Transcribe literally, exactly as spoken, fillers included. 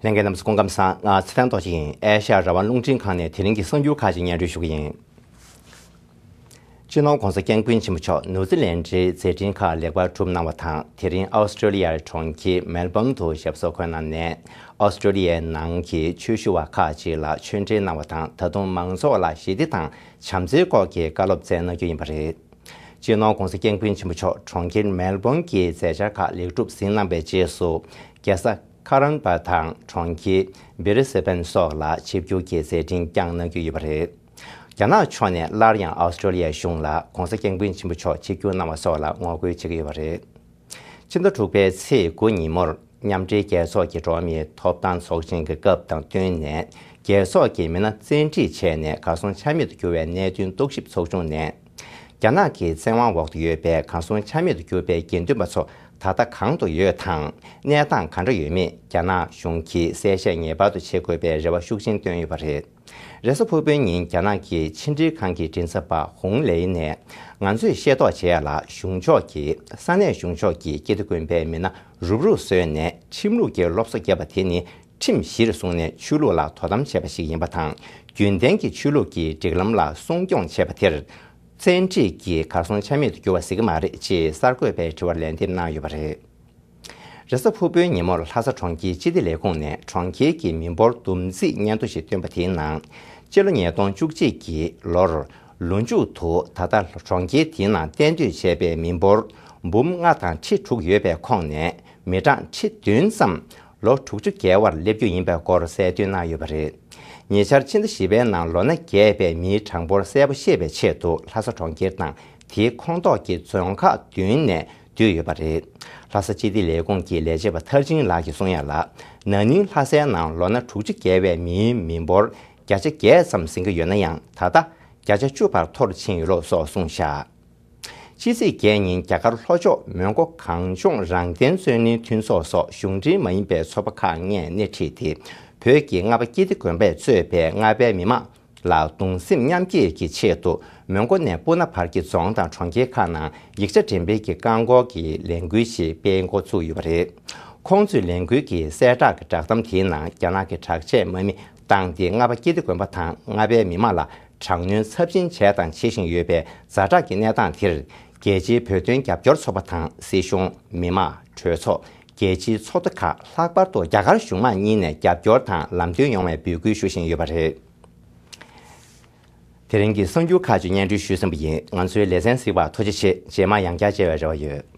ལྷན་རྒྱས་རྣམས་སྐུ་ཁམས་བཟང་། ང་ཚེ་བརྟན་རྡོ་རྗེ་ཡིན། ཨེ་ཤ་ཡ་རང་དབང་རླུང་འཕྲིན་ཁང་ནས་དེ་རིང་གི་གསར་འགྱུར་ཁག་ཅིག་སྙན་སྒྲོན་ཞུ་གི་ཡིན། སྤྱི་ནོར་༧གོང་ས་༧སྐྱབས་མགོན་ཆེན་པོ་མཆོག་ནུའུ་ཛི་ལན་ཌིའི་མཛད་འཕྲིན་ཁག་ལེགས་པར་གྲུབ་གནང་བ་དང་། དེ་རིང་ཨོ་སི་ཀྲོ་ལི་ཡའི་གྲོང་ཁྱེར་མེལ་བོན་དུ་ཞབས་སོར་འཁོད་གནང་ནས། ཨོ་སི་ཀྲོ་ལི་ཡའི་ནང་གི་ཆོས་ཞུ་བ་ཁག་ཅིག་ལ་ཆོས་འབྲེལ་གནང་བ་དང་། ད་དུང་མང་ཚོགས་ལ་ཞི་བདེ་དང་བྱམས་བརྩེའི་སྐོར་གྱི་བཀའ་སློབ་སྩལ་གནང་རྒྱུ་ཡིན་པ་རེད། སྤྱི་ནོར་༧གོང་ས་༧སྐྱབས་མགོན་ཆེན་པོ་མཆོག་གྲོང་ཁྱེར་མེལ་བོན་གྱི་མཛད་འཆར་ཁག་ལེགས་གྲུབ་ཟིན་གནང་བའི་རྗེས་སུ། རྒྱལ་ས་ཁ་རན་པ་དང་གྲོང་ཁྱེར་བི་རི་སི་བན་སོགས་ལ་ཆིབས་བསྒྱུར་གྱི་མཛད་འཕྲིན་བསྐྱངས་གནང་རྒྱུ་ཡོད་པ་རེད། རྒྱ་ནག་ཕྱོགས་ནས་སླར་ཡང་ཨོ་སི་ཀྲོ་ལི་ཡའི་གཞུང་ལ་༧གོང་ས་༧སྐྱབས་མགོན་ཆེན་པོ་མཆོག་ཆིབས་བསྒྱུར་གནང་བ་སོགས་ལ་ངོ་རྒོལ་བྱེད་ཀྱི་ཡོད་པ་རེད། ཕྱི་ཟླ་དྲུག་པའི་ཚེས་དགུ་ཉིན་མོར། མཉམ་འབྲེལ་རྒྱལ་ཚོགས་ཀྱི་འགྲོ་བ་མིའི་ཐོབ་ཐང་ཚོགས་ཆེན་གྱི་སྐབས་དང་བསྟུན་ནས། རྒྱལ་ཚོགས་ཀྱི་མི་སྣ་བཙན་ཁྲིད་བྱས་ནས་གར་སོང་ཆ་མེད་དུ་གྱུར་བའི་གནད་དོན་རྟོག་ཞིབ་ཚོགས་ཆུང་ནས། རྒྱ་ནག་གི་བཙན་དབང་འོག་ཏུ་ཡོད་པའི་གར་སོང་ཆ་མེད་དུ་གྱུར་པའི་དགེ་འདུན་པ་ཚོ་ད་ལྟ་གང་དུ་ཡོད་དང་། གནས་སྟངས་ག་འདྲ་ཡོད་མེད་རྒྱ་ནག་གཞུང་གིས་གསལ་བཤད་ངེས་པར་དུ་བྱེད་དགོས་པའི་རེ་བ་ཤུགས་ཆེན་བཏོན་ཡོད་པ་རེད། རེས་གཟའ་ཕུར་བུའི་ཉིན་རྒྱ་ནག་གི་ཕྱི་འབྲེལ་ཁང་གི་མགྲིན་ཚབ་པ་ཧུང་ལེ་ནས། ང་ཚོས་ཤེས་རྟོགས་བྱས་ཡ་ལ། གཞུང་ཕྱོགས་ཀྱིས། ས་གནས་གཞུང་ཕྱོགས་ཀྱི་སྐྱིད་སྡུག་དཀོན་པའི་མི་སྣ་རུབ་རུབ་བཟོས་ནས། ཁྲིམས་ལུགས་ཀྱི་སློབ་གསོ་བརྒྱབ་པ་དེ་ནི། ཁྲིམས་གཞིར་བཟུང་ནས་ཆོས་ལུགས་ལ་དོ་དམ་བྱས་པ་ཞིག་ཡིན་པ་དང་། རྒྱུན་ལྡན་གྱི་ཆོས་ལུགས་ཀྱི་སྒྲིག་ལམ་ལ་སྲུང་སྐྱོང་བྱས་པ་དེར། བཙན་ཁྲིད་ཀྱིས་གར་སོང་ཆ་མེད་དུ་གྱུར་བ་ཟེར་གྱི་མ་རེད་ཅེས་གསར་འགོད་པའི་དྲི་བར་ལན་འདེབས་གནང་ཡོད་པ་རེད། རེས་གཟའ་ཕུར་བུའི་ཉིན་མོར་ལྷ་ས་གྲོང་ཁྱེར་སྤྱི་བདེ་ལས་ཁུངས་ནས་གྲོང་ཁྱེར་གྱི་མི་འབོར་བསྡོམས་རྩིས་སྙན་ཐོ་ཞིག་བཏོན་པ་དེའི་ནང་། སྤྱི་ལོ་ཉིས་སྟོང་བཅུ་གཅིག་གི་ལོར་ལོ་མཇུག་ཏུ་ད་ལྟ་གྲོང་ཁྱེར་དེའི་ནང་གཏན་སྡོད་བྱས་པའི་མི་འབོར་འབུམ་ལྔ་དང་ཁྲི་དྲུག་ཡོད་པའི་ཁོངས་ནས་མི་གྲངས་ཁྲི་བདུན་ཙམ་ལོ་དྲུག་ཅུ་བརྒལ་བར་སླེབས་རྒྱུ་ཡིན་པའི་སྐོར་གསལ་སྟོན་གནང་ཡོད་པ་རེད། ཉེ་ཆར་ཕྱི་ཟླ་བཞི་པའི་ནང་ལོ་ན་བརྒལ་བའི་མིའི་གྲངས་འབོར་གསལ་པོ་ཤེས་པའི་ཆེད་དུ་ལྷ་ས་གྲོང་ཁྱེར་དང་དེའི་ཁོངས་གཏོགས་ཀྱི་རྫོང་ཁག་བདུན་ནས། བསྡུས་ཡོད་པ་རེད། ལྷ་ས་སྤྱི་བདེ་ལས་ཁུངས་ཀྱི་ལས་བྱེད་པ་མཐར་ཕྱིན་ལགས་ཀྱིས་གསུང་ཡ་ལ། ན་ནིང་ལྷ་སའི་ནང་ལོ་ན་དྲུག་ཅུ་བརྒལ་བའི་མིའི་མི་འབོར་བརྒྱ་ཆ་བརྒྱད་ཙམ་ཟིན་གྱི་ཡོད་ན་ཡང་། ད་ལྟ་བརྒྱ་ཆ་བཅུ་བར་མཐོ་རུ་ཕྱིན་ཡོད་ལུགས་སོགས་གསུངས་བཞག་ཕྱི་ཚེས་བརྒྱད་ཉིན་རྒྱ་གར་ལྷོ་ཕྱོགས་མོན་གྷོ་གངས་ལྗོངས་རང་བཙན་རྩོད་ལེན་མཐུན་ཚོགས་སོགས་གཞུང་འབྲེལ་མ་ཡིན་པའི་ཚོགས་པ་ཁག་ལྔས་སྣེ་ཁྲིད་དེ། བོད་ཀྱི་རྔ་པ་ཀིརྟི་དགོན་པས་གཙོས་པའི་རྔ་པའི་མི་མང་ལ་གདུང་སེམས་མཉམ་སྐྱེད་ཀྱི་ཆེད་དུ། མོན་གྷོ་ནས་སྤུ་ན་བར་གྱི་རྫོང་དང་གྲོང་ཁྱེར་ཁག་ནང་ཡིག་ཆ་འགྲེམས་སྤེལ་གྱི་རྐང་འཁོར་གྱི་ལས་འགུལ་ཞིག་སྤེལ་འགོ་ཚུགས་ཡོད་པ་རེད། ཁོང་ཚོས་ལས་འགུལ་གྱི་གསལ་བསྒྲགས་ཀྱི་བསྒྲགས་གཏམ་དེའི་ནང་། རྒྱ་ནག་གི་དྲག་ཆས་དམག་མིས་བཏང་སྟེ། རྔ་པ་ཀིརྟི་དགོན་པ་དང་རྔ་པའི་མི་མང་ལ་དྲག་གནོན་ཚབས་ཆེན་བྱས་དང་བྱེད་བཞིན་ཡོད་པའི་ཛ་དྲག་གི་གནས་སྟངས་དེར། རྒྱལ་སྤྱིའི་བོད་དོན་རྒྱབ་སྐྱོར་ཚོགས་པ་དང་། སྲིད་གཞུང་། མི་མང་། གྲོས་ཚོགས། རྒྱལ་སྤྱིའི་ཚོགས་སྡེ་ཁག་ལྷག་པར་དུ་རྒྱ་གར་གཞུང་མང་གཉིས་ནས་རྒྱབ་སྐྱོར་དང་ལམ་སྟོན་ཡོང་བའི་འབོད་སྐུལ་ཞུ་བཞིན་ཡོད་པ་རེད། དེ་རིང་གི་གསར་འགྱུར་ཁག་ཅིག་སྙན་སྒྲོན་ཞུས་ཟིན་པ་ཡིན། ང་ཚོའི་ལེ་ཚན་གཟིགས་པར་ཐུགས་རྗེ་ཆེ། རྗེས་མ་ཡང་བསྐྱར་མཇལ་བའི་རེ་བ་ཡོད།